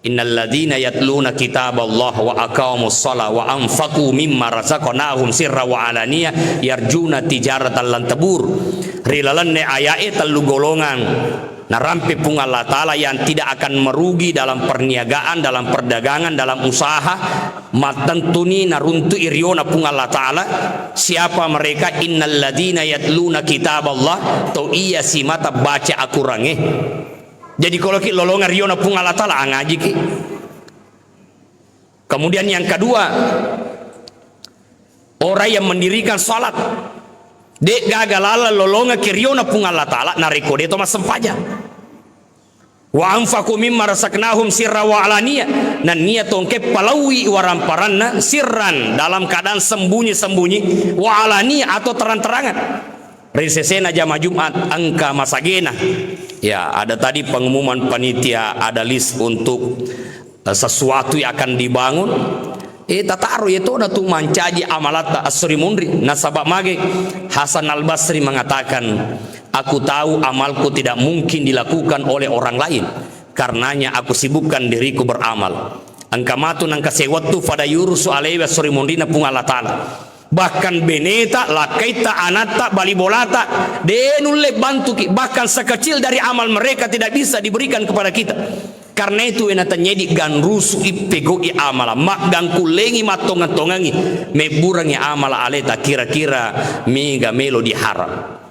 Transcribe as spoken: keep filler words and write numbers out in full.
Innalladzina yatluna kitaballah wa aqamus shalah wa anfaqu mimma razaqnahum sirra wa alaniyah yarjuna tijaratan lan tabur. Ri lalenna aya'e tellu golongang narampe Puang Allah Ta'ala yang tidak akan merugi dalam perniagaan, dalam perdagangan, dalam usaha, mattentuni naruntu'i riona Puang Allah Ta'ala. Siapa mereka? Innalladzina yatluna kitaballah, tau iya simata baca akurangnge. Jadi, kalau ki lolongang riona Puang Allah Ta'ala, angajiki. Kemudian yang kedua, orang yang mendirikan salat. De' gaga laleng lolongeng ki riona Puang Allah Ta'ala, narekko de' to massempajang. Wa anfaqu mimma razaqnahum sirra wa alaniyah. Nennia tongke palaui waramparanna sirran, dalam keadaan sembunyi-sembunyi, wa alaniyah, atau terang-terangan. Ri sesena jama Jumat engka masagena. Ya, ada tadi pengumuman panitia, ada list untuk, eh, sesuatu yang akan dibangun. Eh, tataro ya tona tu mancaji amalatta assori munri. Nasaba mage Hasan Al Basri mengatakan, "Aku tahu amalku tidak mungkin dilakukan oleh orang lain. Karenanya aku sibukkan diriku beramal." Engka matu nengka sewettu pada yurusu alewe assori munrina Puang Allah Ta'ala. Bahkan beneta, lakkaitta, anatta, bali bolata, de' nulle bantuki. Bahkan sekecil dari amal mereka tidak bisa diberikan kepada kita. Karena itu, wena tanyedi ganrusu ippegoi amala, maggangkullengi, mattongeng-tongengi, mebburengi amala aleta, kira-kira mega melo diharap.